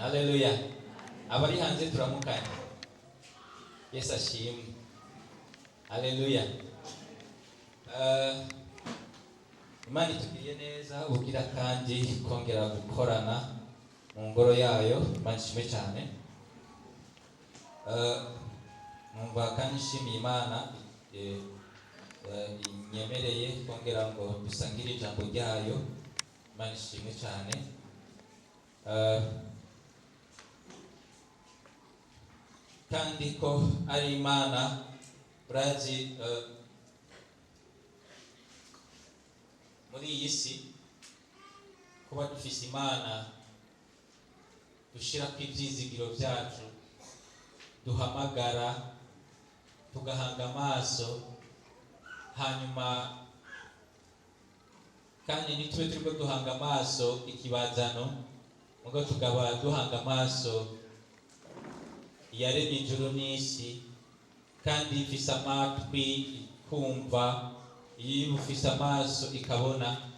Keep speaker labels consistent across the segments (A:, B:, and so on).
A: Haleluya. Abari hanze turamukanye. Yesu ashimwe. Haleluya. Eh, Imana itugiriye neza ugira kandi kongera gukorana mu ngoro yayo. Imana ishimwe cyane. Eh, numva kandi nshimiye Imana inyemereye kongera ngo dusangire ijambo ryayo. Imana ishimwe cyane. Eh, kandi ko ari Imana urazi, muri iyi si kuba dufise Imana dushirako ivyizigiro vyacu, duhamagara tugahanga amaso, hanyuma kandi ntitube turiko duhanga amaso ikibazano, mugo tukaba duhanga amaso iyaremye ijuru n'isi, kandi ifise amatwi ikumva, iyo ifise amaso ikabona,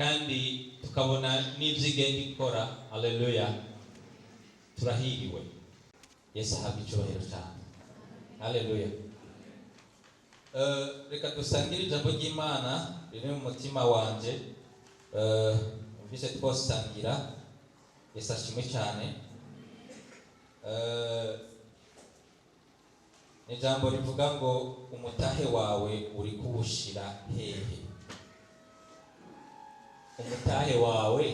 A: kandi tukabona n'ivyo igenda ikora. Haleluya, turahiriwe. Yesu ahabwe icubahiro cyane. Haleluya. Reka dusangire ijambo ry'Imana riri mu mutima wanje. Numvise twosangira. Yesu ashimwe cyane. Ni ijambo rivuga ngo umutahe wawe uri kuwushira hehe? Umutahe wawe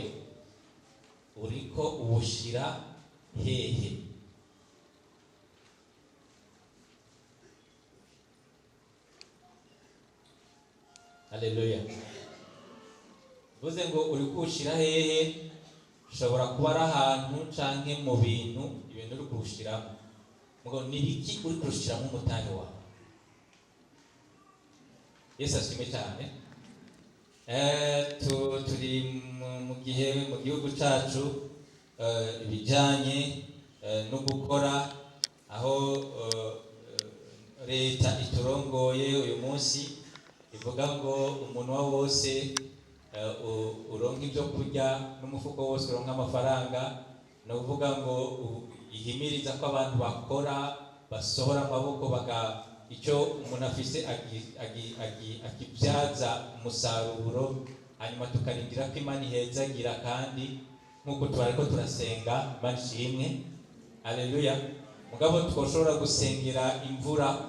A: uriko uwushira hehe? Haleluya. Mvuze ngo uri kuwushira hehe, ushobora kuba ari ahantu canke mu bintu, ibintu uri kuwushiramo. Ngo ni ibiki uri kuwushiramo umutahe wawe? Yesu ashimwe cyane. Turi mu gihe mu gihugu cacu, ibijanye no gukora, aho leta iturongoye uyu munsi ivuga ngo umunwa wose uronka ibyo kurya n'umufuko wose uronka amafaranga. Ni ukuvuga ngo ihimiriza ko abantu bakora, basohora amaboko, baga icyo umuntu afise akibyaza umusaruro, hanyuma tukarindira ko Imana ihezagira. Kandi nk'uko tubariko turasenga, Imana ishimwe. Haleluya. Mugabo twoshobora gusengera imvura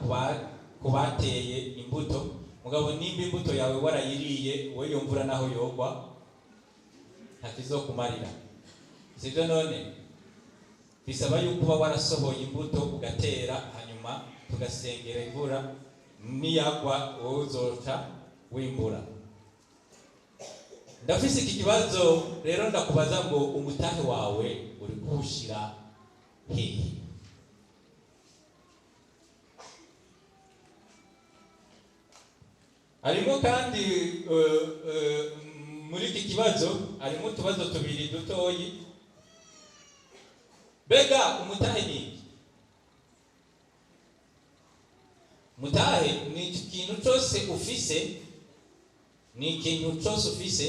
A: ku bateye imbuto, mugabo nimba imbuto yawe warayiriye, wowe iyo mvura naho yogwa ntakizokumarira, sivyo? None bisaba yuko uba warasohoye imbuto ugatera, hanyuma tugasengera imvura, niyagwa wowe uzoca wimbura. Ndafise iki kibazo rero, ndakubaza ngo umutahe wawe uri kuwushira hehe? Harimo kandi muri iki kibazo harimo utubazo tubiri dutoyi. Mbega umutahe ni iki? Umutahe ni ikintu cose ufise, ni ikintu cose ufise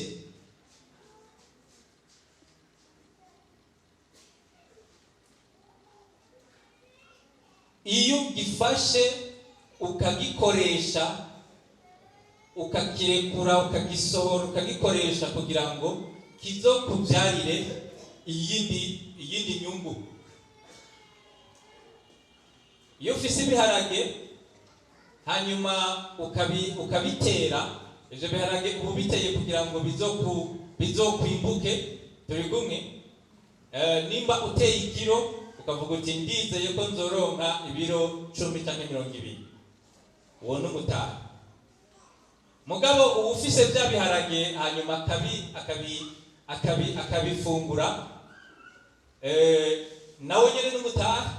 A: iyo ugifashe ukagikoresha, ukakirekura, ukagisohora, ukagikoresha kugira ngo kizokubyarire iyindi nyungu. Iyo ufise ibiharage hanyuma ukabitera, ivyo biharage uba ubiteye kugira ngo bizokwimbuke. Turi kumwe? Nimba uteye ikiro ukavuga uti ndizeye ko nzoronka ibiro 10 canke 20, uwo ni umutahe. Mugabo uba ufise vya biharage hanyuma akabifungura, nawe nyene n'umutahe.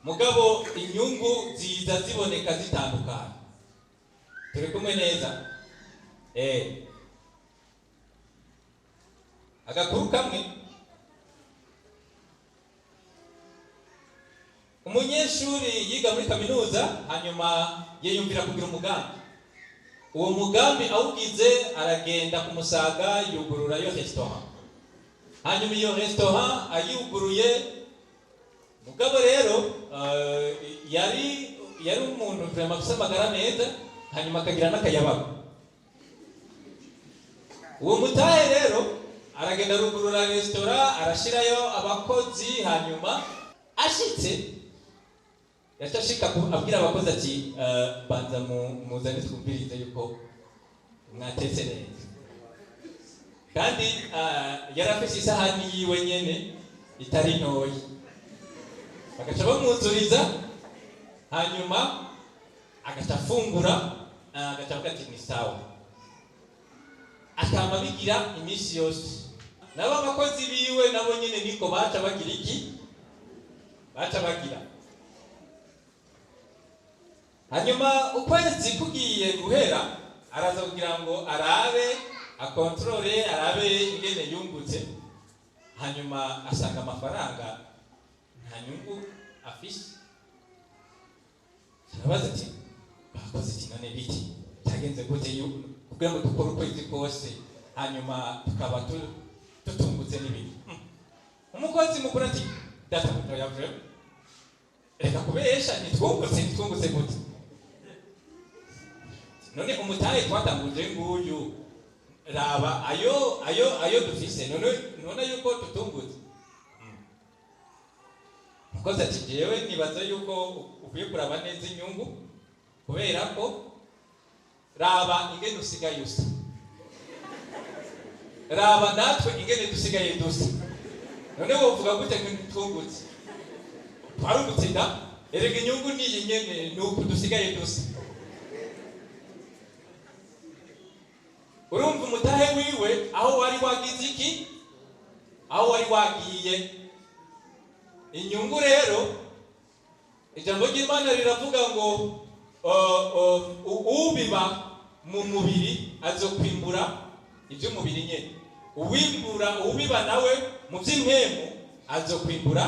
A: Mugabo inyungu ziza ziboneka zitandukanye. Turi kumwe neza? Agakuru kamwe, umunyeshuri yiga muri kaminuza, hanyuma yiyumvira kugira umugambi. Uwo mugambi awugize, aragenda ku Musaga yugururayo restaurant. Hanyuma iyo restaurant ayuguruye, mugabo rero yari umuntu vraiment afise amagara meza, hanyuma akagira n'akayabagu. Uwo mutahe rero aragenda arugurura restaurant, arashirayo abakozi. Hanyuma ashitse, yaca ashika abwira abakozi ati: "Banza muzane twumvirize yuko mwatetse neza." Kandi yari afise isahani yiwe nyene itari ntoyi, bagaca bamwuzuriza, hanyuma agaca afungura, agaca avuga ati: "Ni sawa." Akama bigira iminsi yose. Nabo abakozi biwe nabo nyene niko baca bagira. Iki baca bagira, hanyuma ukwezi kugiye guhera, araza kugira ngo arabe, akontorore, arabe ingene yungutse. Hanyuma asanga amafaranga nta nyungu afise. Arabaza ati: "Bakoze iki none? Biti byagenze gute kugira ngo dukore ukwezi kose, hanyuma tukaba tutungutse n'ibindi?" Umukozi mukuru ati: "Databuja, yavuye, reka kubesha, ntitwungutse." "Ntitwungutse gute none? Umutahe twatanguje nguyu, raba ayo dufise. None yuko tutungutse?" Umukozi ati: "Jewe nibaza yuko ukwiye kuraba neza inyungu, kubera ko raba ingene usigaye usa, raba natwe ingene dusigaye dusa. None wovuga gute ngo ntitwungutse? Twarungutse da! Erega inyungu niyi nyene, ni uku dusigaye dusa." Urumva umutahe wiwe aho wari wagize iki, aho wari wagiye inyungu. Rero ijambo ry'Imana riravuga ngo ubiba mu mubiri azokwimbura iby'umubiri nyene, uwimbura, ubiba nawe mu by'impwemu azokwimbura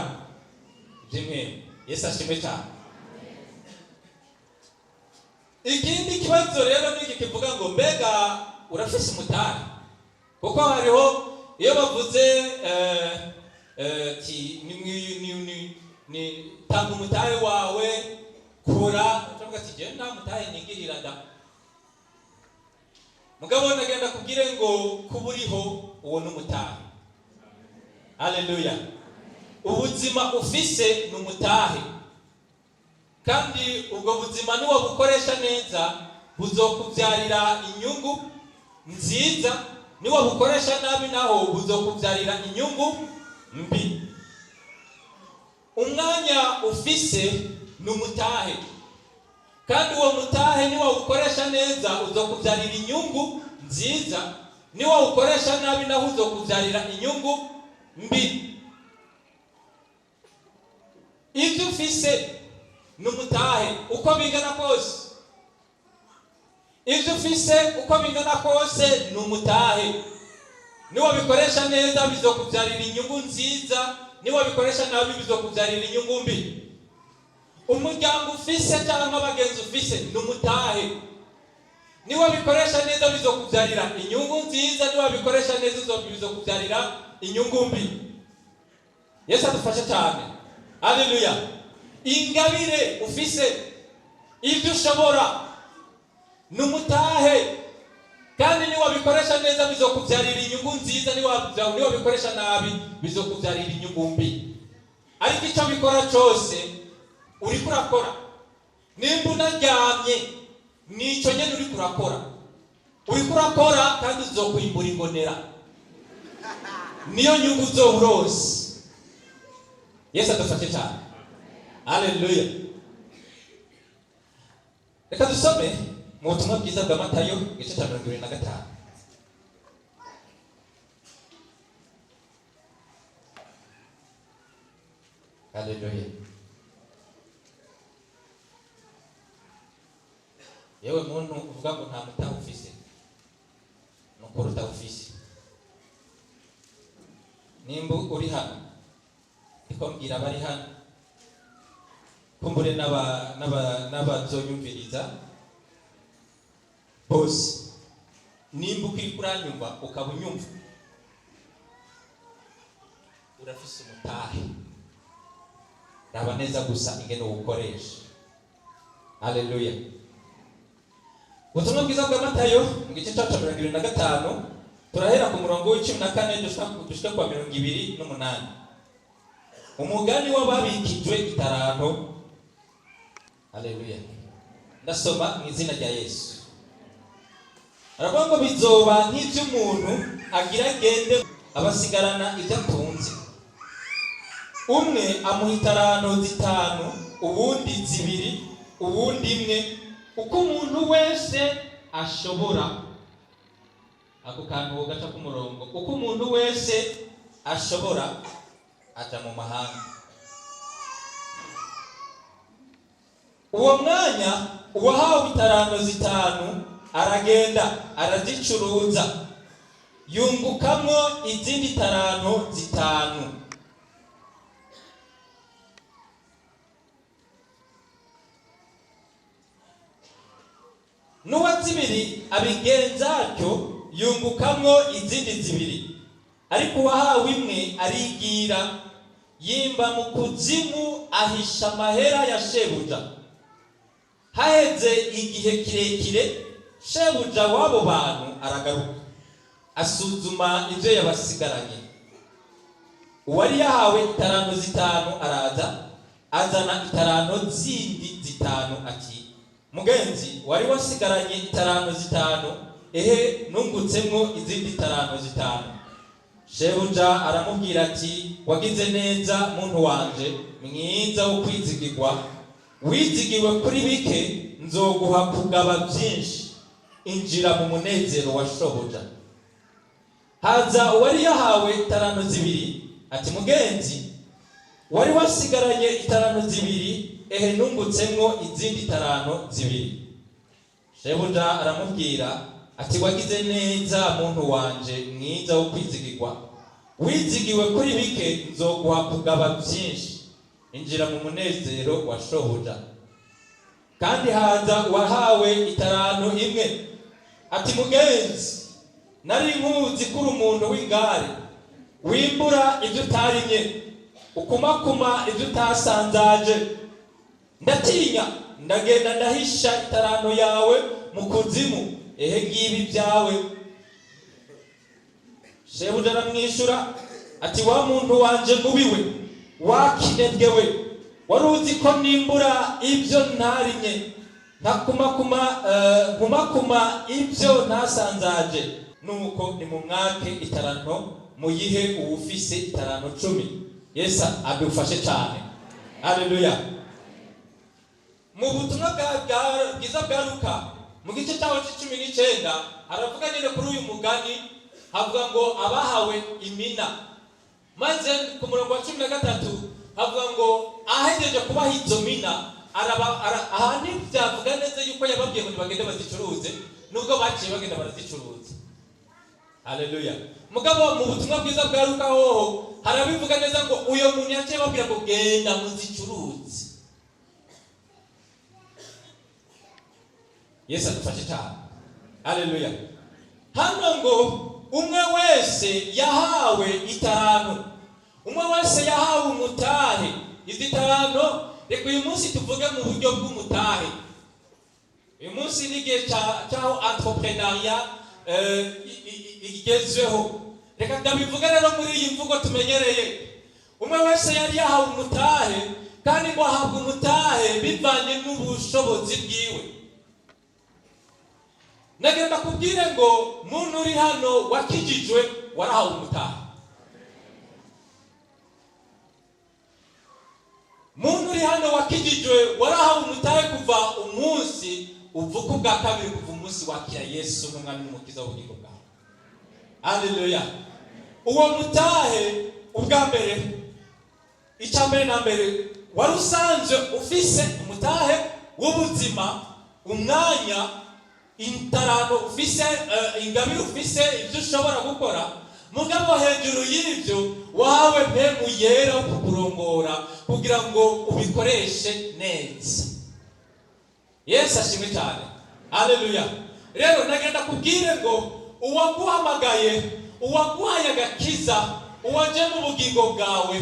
A: iby'impwemu. Yesu ashimwe cyane. Ikindi kibazo rero ni iki kivuga ngo: mbega urafise umutahe? Kuko hariho iyo bavuze ti ni tanga umutahe wawe, kora, uravuga ati: "Jewe nta mutahe nigirira da." Mugabo nagenda kubwire ngo kuba uriho, uwo ni umutahe. Haleluya! Ubuzima ufise ni umutahe, kandi ubwo buzima niwabukoresha neza buzokubyarira inyungu nziza, niwabukoresha nabi naho buzokubyarira inyungu mbi. Umwanya ufise ni umutahe, kandi uwo mutahe niwawukoresha neza uzokubyarira inyungu nziza, niwawukoresha nabi naho uzokubyarira inyungu mbi. Ibyo ufise ni umutahe uko bingana kose. Ibyo ufise uko bingana kose ni umutahe. Niwabikoresha neza bizokubyarira inyungu nziza, niwabikoresha nabi bizokubyarira inyungu mbi. Umuryango ufise cyangwa abagenzi ufise ni umutahe. Niwabikoresha neza bizokubyarira inyungu nziza, niwabikoresha neza bizokubyarira inyungu mbi. Yesu adufashe cyane. Haleluya! Ingabire ufise, ibyo ushobora, ni umutahe, kandi niwabikoresha neza bizokubyarira inyungu nziza, niwabikoresha nabi bizokubyarira inyungu mbi. Ariko icyo bikora cyose, uriko urakora, nimba unaryamye, nicyo nyine uriko urakora. Uriko urakora kandi uzokwimbura ingonera, niyo nyungu uzoba urose. Yesu adufashe cyane. Haleluya! Reka dusome mu butumwa bwiza bwa Matayo, igice cya 25. Haleluya! Yewe muntu uvuga ngo nta mutahe ufise, ni ukuri utawufise. Nimba uri hano, ndiko mbwira abari hano, kumbure n'abazonyumviriza bose, nimba ukiri kuranyumva, ukaba unyumva. Urafise umutahe, raba neza gusa ingene uwukoresha. Haleluya! Ubutumwa bwiza bwa Matayo mu gice cyacu 25, turahera ku murongo wa 14 dushika kwa 28. Umugani w'ababikijwe itaranto. Haleluya! Ndasoma mu izina rya Yesu. Aravuga ngo: "Bizoba nk'iby'umuntu agira agende, abasigarana ibyo atunze. Umwe amuha itaranto 5, uwundi 2, uwundi 1, uko umuntu wese ashobora." Ako kantu gaca k'umurongo, uko umuntu wese ashobora, aja mu mahanga. Uwo mwanya uwahawe itaranto 5 aragenda, arazicuruza, yungukamwo izindi taranto 5. N'uwa 2 abigenza atyo, yungukamwo izindi 2. Ariko uwahawe 1 arigira, yimba mu kuzimu, ahisha amahera ya shebuja. Haheze igihe kirekire, shebuja w'abo bantu aragaruka, asuzuma ibyo yabasigaranye. Uwari yahawe itaranto 5 araza, azana itaranto zindi 5, ati: 'Mugenzi, wari wasigaranye itaranto 5, ehe nungutsemwo izindi taranto 5.' Shebuja aramubwira ati: 'Wagize neza, muntu wanje mwiza wo kwizigirwa. Wizigiwe kuri bike, nzoguha kugaba byinshi. Injira mu munezero wa shobuja.' Haza uwari yahawe itaranto 2, ati: 'Mugenzi, wari wasigaranye itaranto 2, ehe nungutsemwo izindi taranto 2.' Shebuja aramubwira ati: 'Wagize neza, muntu wanje mwiza wo kwizigirwa. Wizigiwe kuri bike, nzoguha kugaba byinshi. Injira mu munezero wa shobuja.' Kandi haza uwahawe itaranto 1, ati: 'Mugenzi, nari nkuzi ko uri umuntu w'ingare, wimbura ibyo utarimye, ukumakuma ibyo utasanzaje. Ndatinya, ndagenda ndahisha itaranto yawe mu kuzimu. Ehe ngibi ibyawe.' Shebuja aramwishyura ati: 'Wa muntu wanje mubi we, wakinebwe we, wari uzi ko nimbura ibyo ntarimye, nkakumakuma nkumakuma ibyo ntasanzaje. Nuko nimumwake itaranto, muyihe uwufise itaranto 10.'" Yesu adufashe cyane. Haleluya! Mu butumwa bwiza bwa Luka, mu gice cyaho 19, haravuga nyine kuri uyu mugani. Havuga ngo abahawe imina, maze ku murongo wa 13 havuga ngo ahejeje kubaha izo mina, aha ntibyavuga neza yuko yababwiye ngo ntibagende bazicuruze, nubwo baciye bagenda barazicuruza. Haleluya! Mugabo mu butumwa bwiza bwa Luka hoho harabivuga neza ngo uyo muntu yaciye ababwira ngo: "Genda muzicuruze." Yesu adufashe cyane. Haleluya! Hano ngo umwe wese yahawe itaranto, umwe wese yahawe umutahe. Izi taranto, reka uyu munsi tuvuge mu buryo bw'umutahe. Uyu munsi ni igihe cyaho entrepreneuriat igezweho. Reka ndabivuge rero muri iyi mvugo tumenyereye. Umwe wese yari yahawe umutahe, kandi ngo ahabwa umutahe bivanye n'ubushobozi bwiwe. Nagenda kubwire ngo muntu uri hano wakijijwe, warahawe umutahe. Muntu uri hano wakijijwe, warahawe umutahe kuva umunsi uvuka ubwa kabiri, kuva umunsi wakira Yesu nk'umwami n'umukiza w'ubugingo bwawe. Haleluya! Uwo mutahe, ubwa mbere, icya mbere na mbere, wari usanzwe ufise umutahe w'ubuzima, umwanya, intarano ufise, ingabire ufise, ibyo ushobora gukora. Mugabo hejuru y'ibyo, wahawe Mpwemu Yera wo kukurongora kugira ngo ubikoreshe neza. Yesu ashimwe cyane. Haleluya! Rero nagenda kubwire ngo uwaguhamagaye, uwaguhaye agakiza, Uwaje mu bugingo bwawe,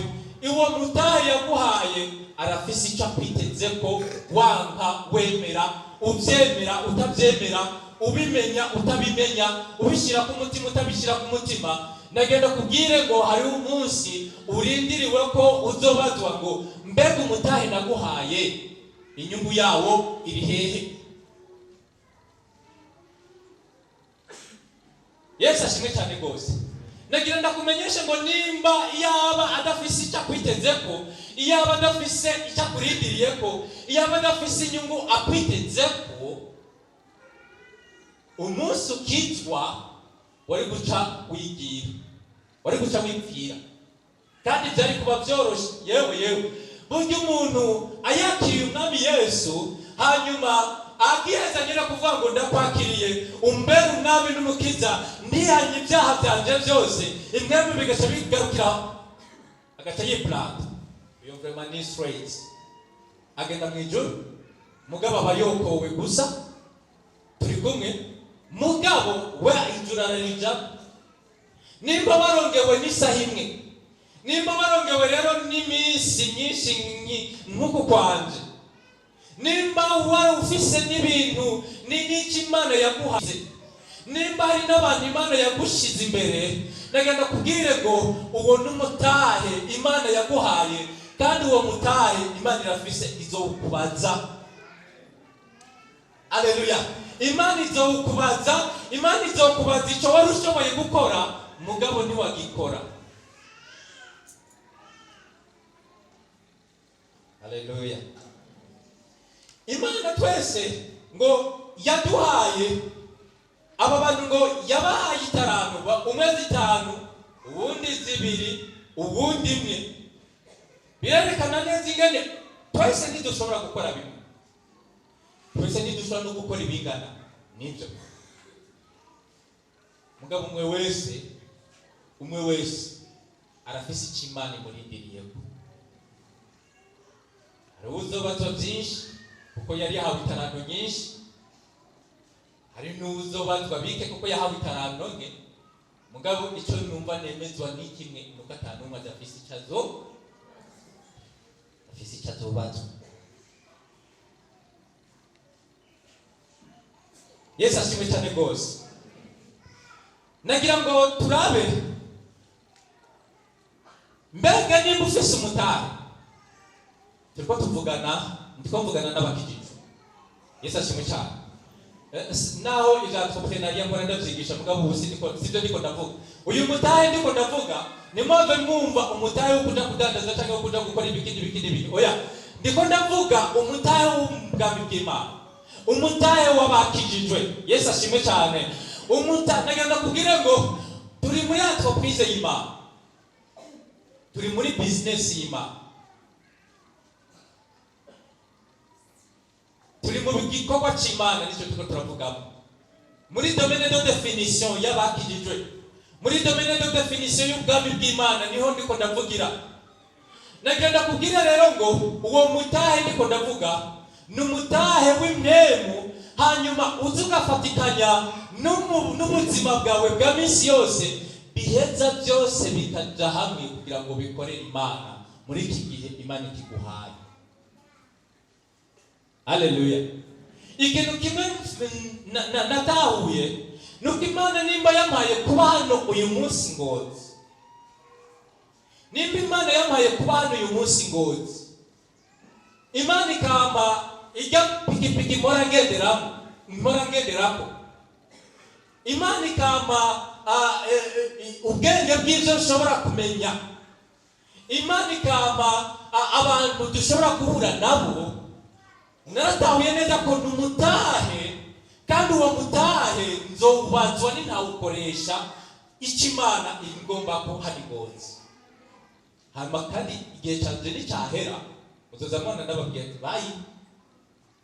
A: uwo mutahe yaguhaye arafise icyo akwiteze ko, wanka wemera, ubyemera utabyemera, ubimenya utabimenya, ubishyira ku mutima utabishyira ku mutima. Nagenda kubwire ngo hariho umunsi urindiriwe ko uzobazwa ngo: "Mbega umutahe naguhaye, inyungu yawo iri hehe?" Yesu ashimwe cyane rwose. Nagira ndakumenyeshe ngo nimba yaba adafise icyo akwiteze ko, iyaba adafise icyo akurindiriye ko, iyaba adafise inyungu akwiteze ko, umunsi ukitwa wari guca wigira, wari guca wipfira, kandi byari kuba byoroshye. Yewe yewe, burya umuntu ayakiriye Umwami Yesu, hanyuma agiheza no kuvuga ngo: "Ndakwakiriye, umbere Umwami n'Umukiza, ndihanye ibyaha byanje byose," impwemu bigaca bigarukira, agaca yiplanta, iyo vraiment ni straight agenda mu ijuru. Mugabo aba yokowe gusa, turi kumwe? Mugabo we ijuru ararija. Nimba warongewe n'isaha imwe, nimba warongewe rero n'iminsi myinshi nk'uku kwanje, nimba wari ufise n'ibintu n'icyo Imana yaguhaye, nimba hari n'abantu Imana yagushize imbere, nagenda kubwire ngo uwo n'umutahe Imana yaguhaye, kandi uwo mutahe Imana irafise izowukubaza. Aleluya! Imana izowukubaza. Imana izokubaza icyo wari ushoboye gukora, mugabo ntiwagikora. Aleluya! Imana twese ngo yaduhaye aba bantu, ngo yabahaye itarantu, umwe zitanu, uwundi zibiri, uwundi imwe. Birerekana neza ingene twese ntidushobora gukora bimwe, twese ntidushobora no gukora ibingana nibyo. Mugabo umwe wese, umwe wese arafise icyo Imana imurindiriyeho. Hari uwuzobazwa byinshi kuko yari yahawe itaranto nyinshi, hari n'uwuzobazwa bike kuko yahawe itaranto nke. Mugabo icyo numva nemezwa ni kimwe, nuko ata n'umwe adafise icyo azo afise icyo azobazwa. Yesu ashimwe cyane rwose. Nagira ngo turabe, mbega nimba ufise umutahe, turiko tuvugana, ndiko mvugana n'abakijijwe. Yesu ashimwe cyane. Naho ivya entrepreneuriat mbona ndavyigisha, mugabo ubu sindiko, sivyo ndiko ndavuga. Uyu mutahe ndiko ndavuga, nimwave mwumva umutahe wo kuja kudandaza canke wo kuja gukora ibiki n'ibiki n'ibiki. Oya, ndiko ndavuga umutahe w'ubwami bw'Imana, umutahe w'abakijijwe. Yesu ashimwe cyane. Nagira ndakubwire ngo turi muri entreprise y'Imana, turi muri business y'Imana, turi mu gikorwa cy'Imana, nicyo turiko turavugamo muri domaine de définition y'abakijijwe, muri domaine de définition y'ubwami bw'Imana, niho ndiko ndavugira. Nagira ndakubwira rero ngo uwo mutahe ndiko ndavuga ni umutahe w'impwemu, hanyuma uza ugafatikanya n'ubuzima bwawe bwa minsi yose, biheza byose bikaja hamwe kugira ngo bikorere Imana muri iki gihe Imana ikiguhaye. Haleluya! Ikintu kimwe natahuye nuko Imana nimba yampaye kuba hano uyu munsi Ngozi, nimba Imana yampaye kuba hano uyu munsi Ngozi, Imana ikampa ijya pikipiki mpora ngenderamo, mpora ngenderako, Imana ikampa ubwenge bw'ibyo nshobora kumenya, Imana ikampa abantu dushobora guhura nabo, naratahuye neza ko ni umutahe, kandi uwo mutahe nzowubazwa nintawukoresha icyo Imana igomba ko hari Ngozi. Hanyuma kandi igihe cyanjye nicyahera, muzoza mwana ndababwira ati: "Bye,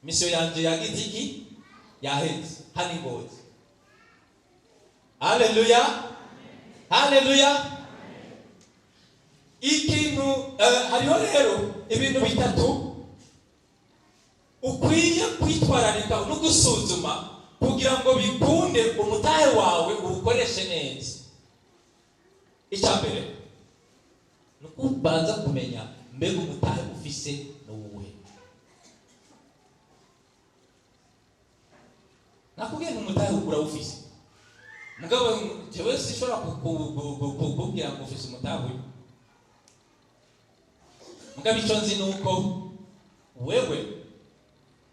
A: mission yanjye yagize iki? Yaheze hano Ngozi." Haleluya, haleluya! Ikintu hariho rero ibintu bitatu ukwiye kwitwararika no gusuzuma kugira ngo bikunde umutahe wawe uwukoreshe neza. Icya mbere Ni uko ubanza kumenya mbega umutahe ufise ni uwuhe. Nakubwiye ngo umutahe urawufise, mugabo jewe sinshobora kukubwira ngo ufise umutahe uyu. Mugabo icyo nzi ni uko wewe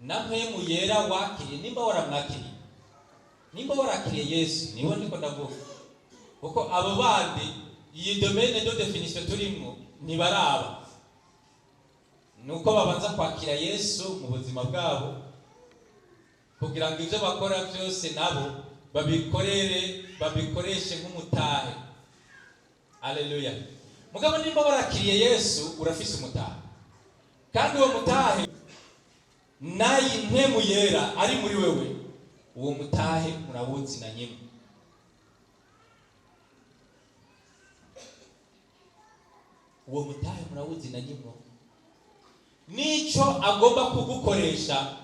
A: na Mpwemu Yera wakiriye, nimba waramwakiriye, nimba warakiriye Yesu, niho ndiko ndavuga, kuko abo bandi iyi domaine de définition turimo ntibaraba, nuko babanza kwakira Yesu mu buzima bwabo kugira ngo ibyo bakora byose nabo babikorere, babikoreshe nk'umutahe. Aleluya. Mugabo nimba warakiriye Yesu, urafise umutahe, kandi uwo mutahe nayi Mpwemu Yera ari muri wewe, uwo mutahe murawuzi na nyimwe. Uwo mutahe murawuzi na nyimwe, nico agomba kugukoresha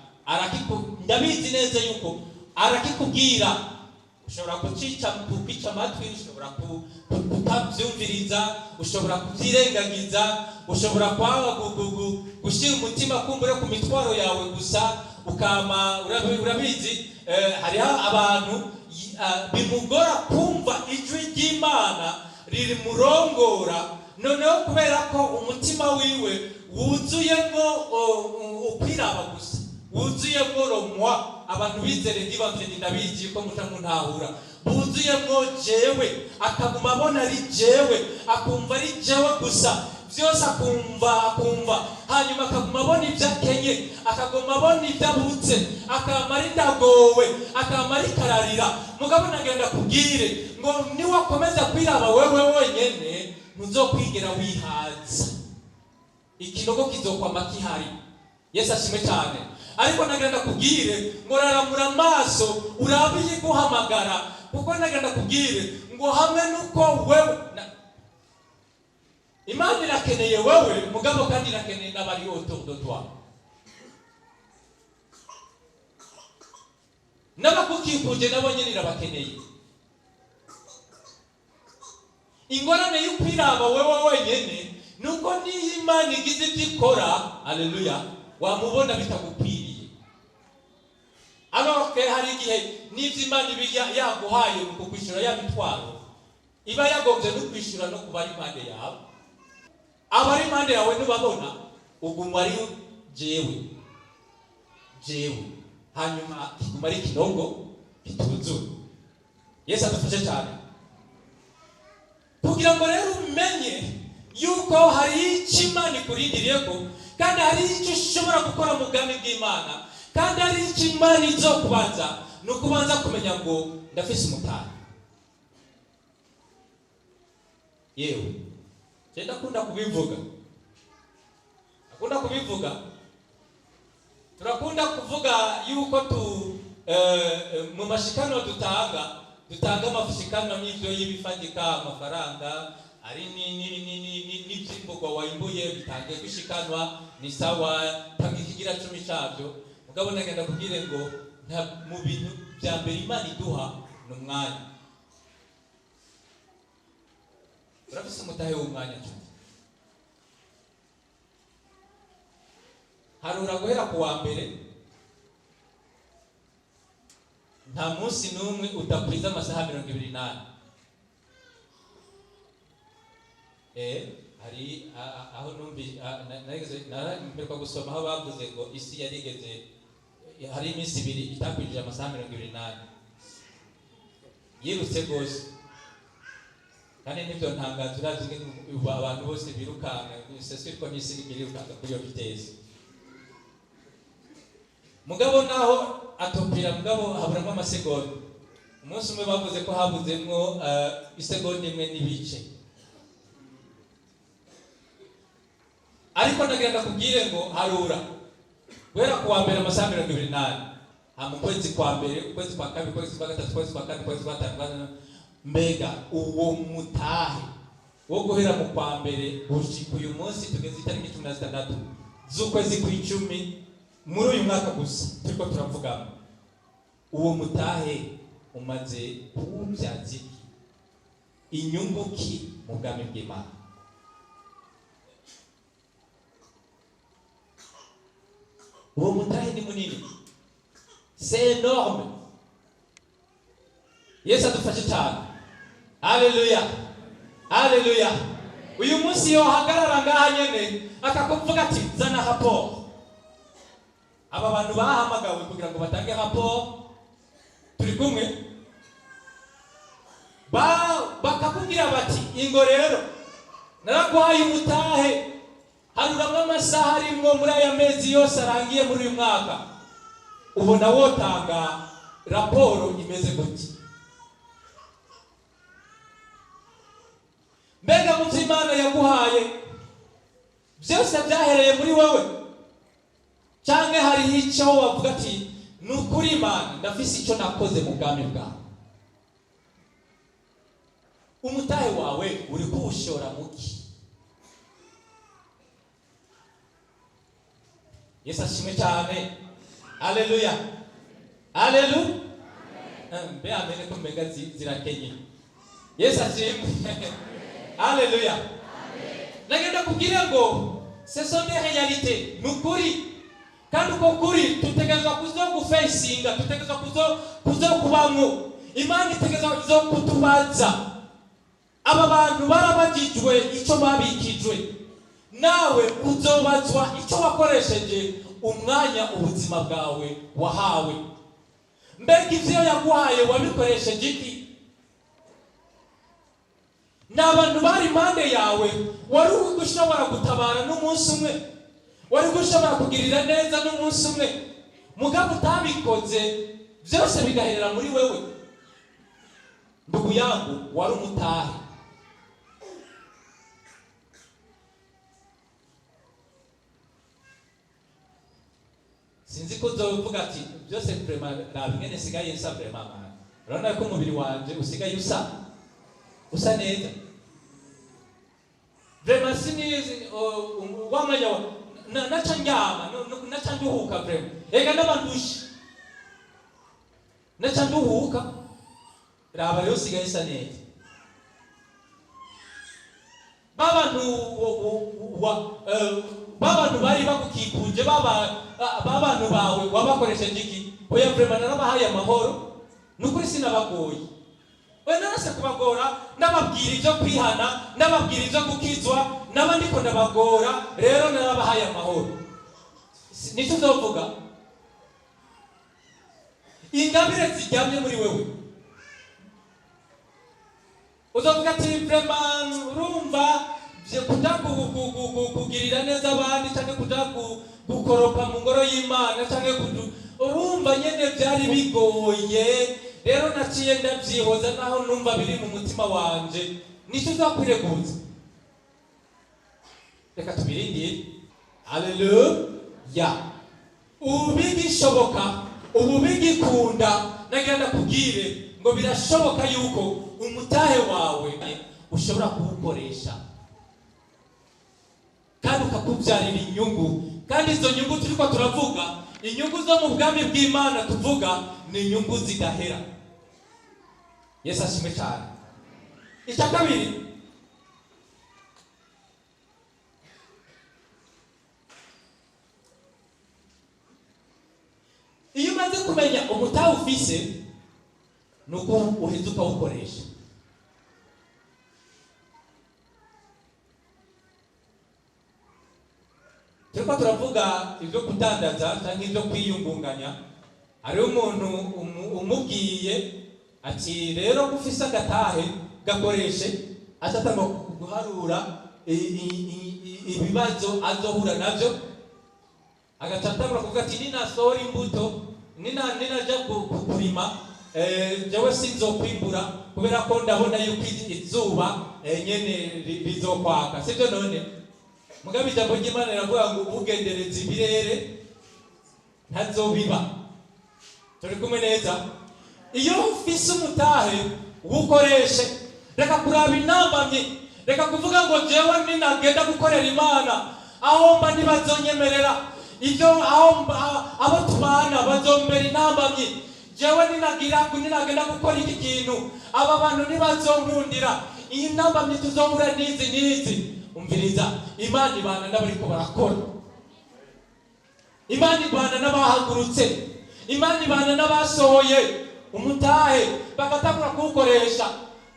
A: ndabizi neza yuko arakikubwira. Ushobora kukwica amatwi, ushobora kutabyumviriza, ushobora kubyirengagiza, ushobora kwanga gushyira umutima kumbure ku mitwaro yawe gusa, ukama urabizi. Hariho abantu bimugora kumva ijwi ry'Imana ririmurongora, noneho kubera ko umutima wiwe wuzuyemo ukwiraba gusa, wuzuyemo romwa. Abantu bizere ndibanze ndabizi ko muca muntahura, buzuyemo jewe, akaguma abona ari jewe, akumva ari jewe gusa byose, akumva, hanyuma akaguma abona ibyo akenye, akaguma abona ibyo abutse, akama ari ndagowe, akama ari kararira. Mugabo nagenda kubwire ngo niwakomeza kwiraba wewe wenyene, ntuzokwigera wihaza, ikinogo kizokwama kihari. Yesu ashimwe cyane. Ariko nagenda kubwire ngo raramura amaso urabe iyiguhamagara, kuko nagenda kubwire ngo hamwe nuko wewe Imana irakeneye wewe, mugabo kandi irakeneye n'abari autour de toi, n'abagukikuje nabo nyine irabakeneye. Ingorane y'ukwiraba wewe wenyene nuko niyo Imana igize ibyo ikora, aleluya, wamubona bitagukwiriye. Alors que hari igihe n'ibyo Imana iba yaguhaye mu kukwishyura ya mitwaro, iba yagombye no kwishyura no kuba ari impande yawe. Abari impande yawe ntibabona, uguma ari jewe jewe, hanyuma kiguma ari ikinogo kituzuye. Yesu adufashe cyane kugira ngo rero umenye yuko hari icyo Imana ikurindiriye ko, kandi hari icyo ushobora gukora mu bwami bw'Imana, kandi hari icyo Imana izokubanza, ni ukubanza kumenya ngo ndafise umutahe. Yewe je ndakunda kubivuga, ndakunda kubivuga, turakunda kuvuga yuko mu mashikano dutanga amashikano n'ivyo y'ibifatika, amafaranga ari n'ivyimburwa wayimbuye bitangiye gushikanwa, ni sawa, tanga ikigira 10 cavyo. Mugabo nagenda kubwire ngo nta mu bintu vya mbere Imana iduha ni umwanya. Urafise umutahe w'umwanya nshuti. Harura guhera ku wa mbere, nta munsi n'umwe udakwiza amasaha 24. Hari aho numvi, narigeze, mperuka gusoma aho bavuze ngo isi yarigeze, hari iminsi ibiri itakwije amasaha 24. Yirutse gose. Kandi nibyo ntangazo, uravye ingene ubu abantu bose birukanka, c'est sûr ko n'isi iriko irirukanka kuri iyo vitesse. Mugabo naho atopira, mugabo haburamwo amasegonda. Umunsi umwe bavuze ko habuzemwo isegonda imwe n'ibice. Ariko ndagira ndakubwire ngo harura guhera ku wa mbere amasaha 24, hama ukwezi kwa mbere, ukwezi kwa kabiri, ukwezi kwa gatatu, ukwezi kwa kane, ukwezi kwa gatanu, kwa gatandatu. Mbega uwo mutahe wo guhera mu kwa mbere gushika uyu munsi tugeze itariki 16 z'ukwezi kw'icumi muri uyu mwaka gusa turiko turavugamo, uwo mutahe umaze kuwubyaza iki? Inyungu ki mu bwami bw'Imana? Uwo mutahe ni munini, c'est énorme. Yesu adufashe cyane. Haleluya, haleluya. Uyu munsi yohagarara ngaha nyene akakuvuga ati: "Zana raporo." Aba bantu bahamagawe kugira ngo batange raporo, turi kumwe? Bakakubwira bati: "Ingo rero, naraguhaye umutahe, haruramwo amasaha arimwo muri aya mezi yose arangiye muri uyu mwaka." Ubona wotanga raporo imeze gutya? Mbega mu byo Imana yaguhaye byose, byahereye muri wowe, cyangwa hariho icyo wavuga ati: "Ni ukuri Imana, ndafise icyo nakoze mu bwami bwawe"? Umutahe wawe uri kuwushora muki? Yesu ashimwe cyane. Haleluya, haleluya. Mbe amene ko mbega zirakenye. Yesu ashimwe, haleluya. Nagenda kubwira ngo ce sont des réalités, ni ukuri, kandi uko kuri tutegerezwa kuzo gufesinga, tutegerezwa kuzo kubamwo. Imana itegerezwa kuzo kutubaza. Aba bantu barabagijwe icyo babikijwe. Nawe uzobazwa icyo wakoresheje umwanya, ubuzima bwawe wahawe. Mbega ivyo yaguhaye wabikoresheje iki? Ni abantu bari impande yawe wari uri gushobora gutabara n'umunsi umwe, wari gushobora kugirira neza n'umunsi umwe, mugabo utabikoze, byose bigaherera muri wewe. Ndugu yangu, wari umutahe. Sinzi ko uzovuga ati: "Byose vraiment, raba ingene nsigaye nsa, vraiment man. Urabona ko umubiri wanje usigaye usa neza vraiment. Sinizi wa mwanya wa naca ndyama, naca nduhuka vraiment. Ega n'abandushe, naca nduhuka. Raba rero, usigaye usa neza." Babantu babantu bari bagukikuje, babantu bawe, wabakoresheje iki? "Oya, vraiment, narabahaye amahoro, ni ukuri sinabagoye. Oya, narase kubagora, ndababwira ibyo kwihana, ndababwira ibyo gukizwa, naba ndiko ndabagora. Rero narabahaye amahoro." Nicyo uzovuga? Ingabire ziryamye muri wewe, uzovuga ati: "Vraiment, urumva, kuja kugirira neza abandi canke kuja gukoropa mu ngoro y'Imana canke urumva nyene byari bigoye, rero naciye ndavyihoza, naho numva biri mu mutima wanje." Nicyo uzakwireguza? Reka tubirindire. Haleluya. Ubu bigishoboka, ubu bigikunda. Nagira ndakubwire ngo birashoboka yuko umutahe wawe ushobora kuwukoresha kandi ukakubyarira inyungu. Kandi izo nyungu turiko turavuga, inyungu zo mu bwami bw'Imana tuvuga, ni inyungu zidahera. Yesu ashimwe cyane. Icya kabiri, iyo umaze kumenya umutahe ufise, ni uko uheza ukawukoresha. Turiko turavuga ibyo kudandaza cyangwa ibyo kwiyungunganya. Hariho umuntu umubwiye ati: "Rero ko ufise agatahe, gakoreshe," aca atanga guharura ibibazo azohura navyo, agaca atangura kuvuga ati: "Ninasohora imbuto, ninaja kurima, jewe sinzokwimbura, kubera ko ndabona yuko izuba nyene rizokwaka." Sibyo none? Mugabo ijambo ry'Imana riravuga ngo ugendereza ibirere ntazobiba. Turi kumwe neza? Iyo ufise umutahe, wukoreshe. Reka kuraba intambamyi, reka kuvuga ngo: "Jewe ninagenda gukorera Imana, aho mba ntibazonyemerera ibyo, aho abo tubana bazombera intambamyi, jewe ninagenda gukora iki kintu, aba bantu ntibazonkundira, iyi ntambamyi tuzohura n'izi n'izi." Umviriza, Imana ibana n'abariko barakora. Imana ibana n'abahagurutse, Imana ibana n'abasohoye umutahe bagatangura kuwukoresha.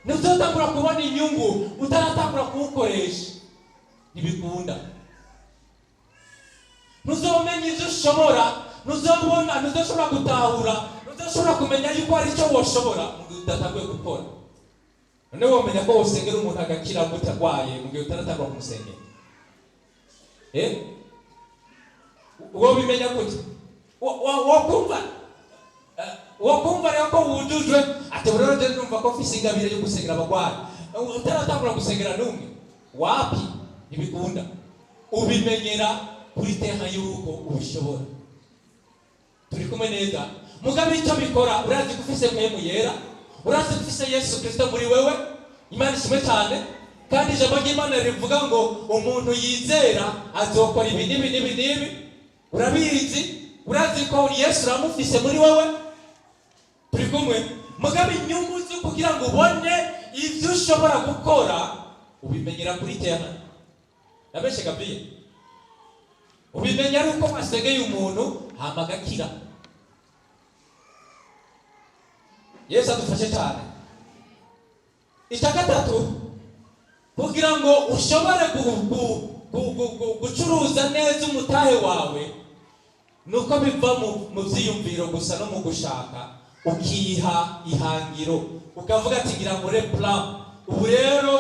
A: Ntuzotangura kubona inyungu utaratangura kuwukoresha, ntibikunda. Ntuzomenya ivyo ushobora, ntuzobona, ntuzoshobora gutahura, ntuzoshobora kumenya yuko hari icyo woshobora mu gihe udatanguye gukora. None womenya ko wosengera umuntu agakira gute arwaye mu gihe utaratangura kumusengera? Wobimenya gute? Wokumva rero ko wujujwe, ati rero je ndumva ko mfise ingabire yo gusengera abagwayi, utaratangura gusengera n'umwe? Wapi, ntibikunda. Ubimenyera kuri terrain yuko ubishobora. Turi kumwe neza? Mugabe icyo bikora, urazi ko ufise Mpwemu Yera, urazi ko ufise Yesu Kristo muri wewe. Imana ishimwe cyane. Kandi ijambo ry'Imana rivuga ngo umuntu yizera azokora ibi n'ibi n'ibi n'ibi. Urabizi, urazi ko Yesu uramufise muri wewe. Turi kumwe? Mugabe inyungu zo kugira ngo ubone ibyo ushobora gukora, ubimenyera kuri terrain. Nabeshe Gabriel? Ubimenya ari uko wasengeye umuntu hama agakira. Yesu adufashe cyane. Icya gatatu, kugira ngo ushobore gucuruza neza umutahe wawe, nuko biva mu byiyumviro gusa no mu gushaka, ukiha ihangiro, ukavuga ati ngira nkore plan. Ubu rero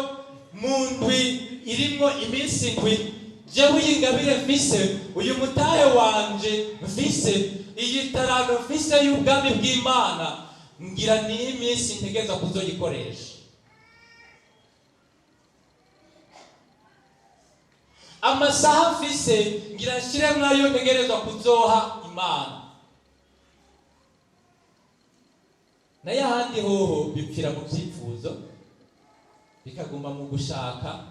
A: mu ndwi irimwo iminsi 7, jewe iyi ngabire mfise, uyu mutahe wanje mfise, iyi tarano mfise y'ubwami bw'Imana, ngira ni iminsi ntegereza kuzoyikoresha. Amasaha mfise ngira nshiremwo ayo ntegerezwa kuzoha Imana. Nayo ahandi hoho bipfira mu byifuzo, bikaguma mu gushaka.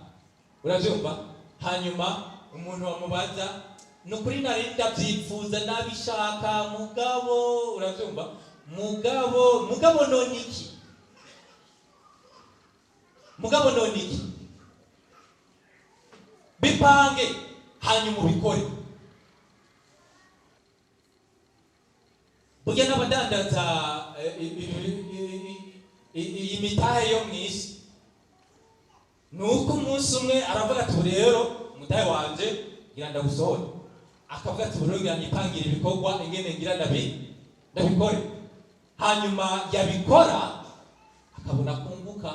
A: Urabyumva? Hanyuma umuntu wamubaza, ni ukuri nari ndabyifuza, nabishaka, mugabo, urabyumva, mugabo none iki? Mugabo none iki? Bipange hanyuma ubikore. Burya n'abadandaza iyi mitahe yo mu isi, ni uko umunsi umwe aravuga ati ubu rero umutahe wanje ngira ndawusohore, akavuga ati ubu rero ngira nipangire ibikorwa ingene ngira ndabikore. Hanyuma yabikora akabona kunguka,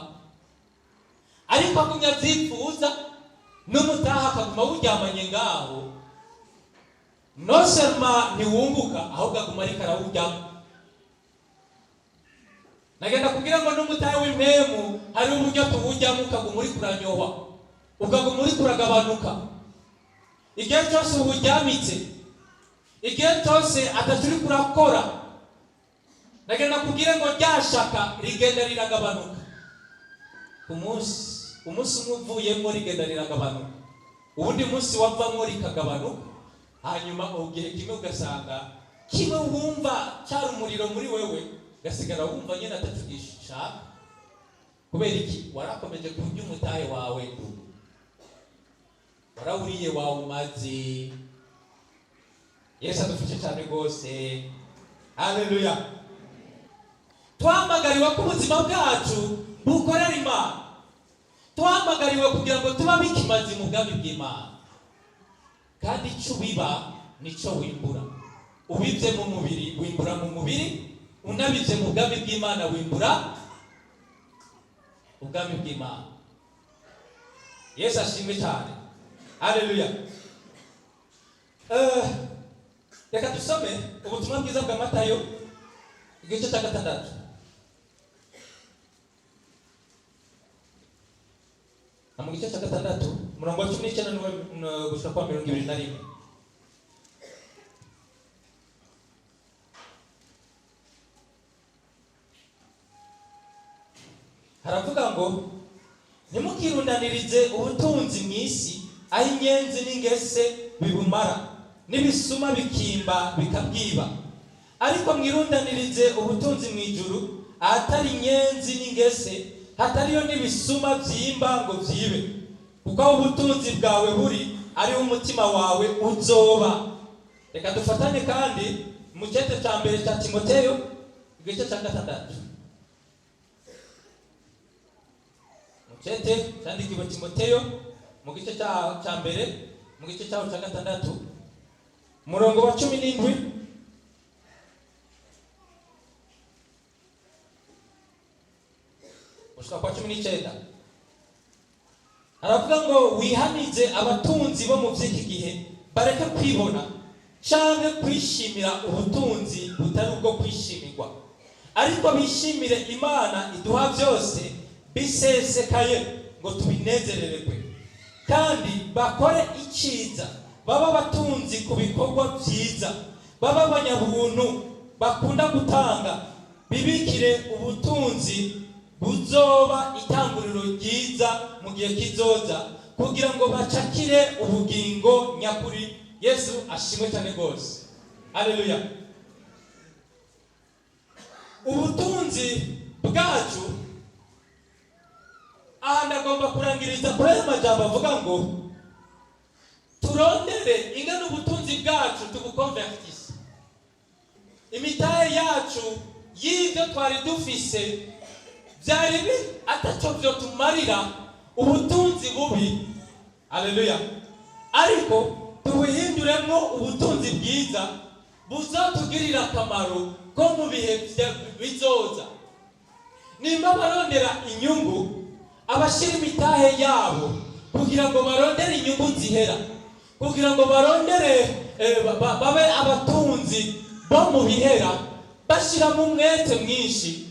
A: ariko agumya avyifuza n'umutahe akaguma awuryamanye ngaho. Non seulement ntiwunguka, ahubwo aguma ariko arawuryamo. Nagenda kugira ngo n'umutahe w'impemu hari uburyo tuwujyamo ukaguma uri kuranyohwa, ukaguma uri kuragabanuka igihe cyose uwuryamitse, igihe cyose ataco uri kurakora. Nagenda kugira ngo ryashaka rigenda riragabanuka ku munsi. Umunsi umwe uvuyemo rigenda riragabanuka, uwundi munsi wavamwo rikagabanuka, hanyuma igihe kimwe ugasanga kimwe wumva cyari umuriro muri wewe, ugasigara wumva nyine ataco gishaka. Kubera iki? Warakomeje kurya umutahe wawe, warawuriye, wawumaze. Yesu adufashe cyane rwose. Haleluya. Twamagariwe ko ubuzima bwacu bukorera Imana. Twamagariwe kugira ngo tuba bikimazi mu bwami bw'Imana. Kandi icyo ubiba nico wimbura. Ubibye mu mubiri wimbura mu mubiri, unabibye mu bwami bw'Imana wimbura ubwami bw'Imana. Yesu ashimwe cyane. Haleluya. Reka dusome ubutumwa bwiza bwa Matayo igice cya 6. Mu gice cya 6 umurongo wa 19 gushika kwa 21. Haravuga ngo ntimukirundanirize ubutunzi mu isi, aho inyenzi n'ingese bibumara, n'ibisuma bikimba bikabwiba, ariko mwirundanirize ubutunzi mu ijuru, ahatari inyenzi n'ingese, hatariyo n'ibisuma byimba ngo byibe, kuko aho ubutunzi bwawe buri ariho umutima wawe uzoba. Reka dufatane kandi mu cete cya mbere cya Timoteyo, igice cya gatandatu. Mu cete cyandikiwe Timoteyo mu gice cya mbere, mu gice cyaho cya gatandatu, umurongo wa 17. Gushika kwa 19. Aravuga ngo wihanize abatunzi bo mu by'iki gihe bareke kwibona canke kwishimira ubutunzi butari ubwo kwishimirwa, ariko bishimire Imana iduha byose bisesekaye ngo tubinezerererwe, kandi bakore icyiza, baba abatunzi ku bikorwa byiza, baba abanyabuntu bakunda gutanga, bibikire ubutunzi buzoba itanguriro ryiza mu gihe kizoza, kugira ngo bacakire ubugingo nyakuri. Yesu ashimwe cyane rwose. Haleluya. Ubutunzi bwacu, aha ndagomba kurangiriza kuri aya majambo avuga ngo turondere ingana ubutunzi bwacu tubukonvertise, imitahe yacu y'ibyo twari dufise byari ataco vyotumarira, ubutunzi bubi. Haleluya. Ariko tubuhinduremo ubutunzi bwiza buzatugirira akamaro ko mu bihe bizoza. Nimba barondera inyungu, abashira imitahe yabo kugira ngo barondere inyungu zihera, kugira ngo barondere babe abatunzi bo mu bihera, bashiramo umwete mwinshi.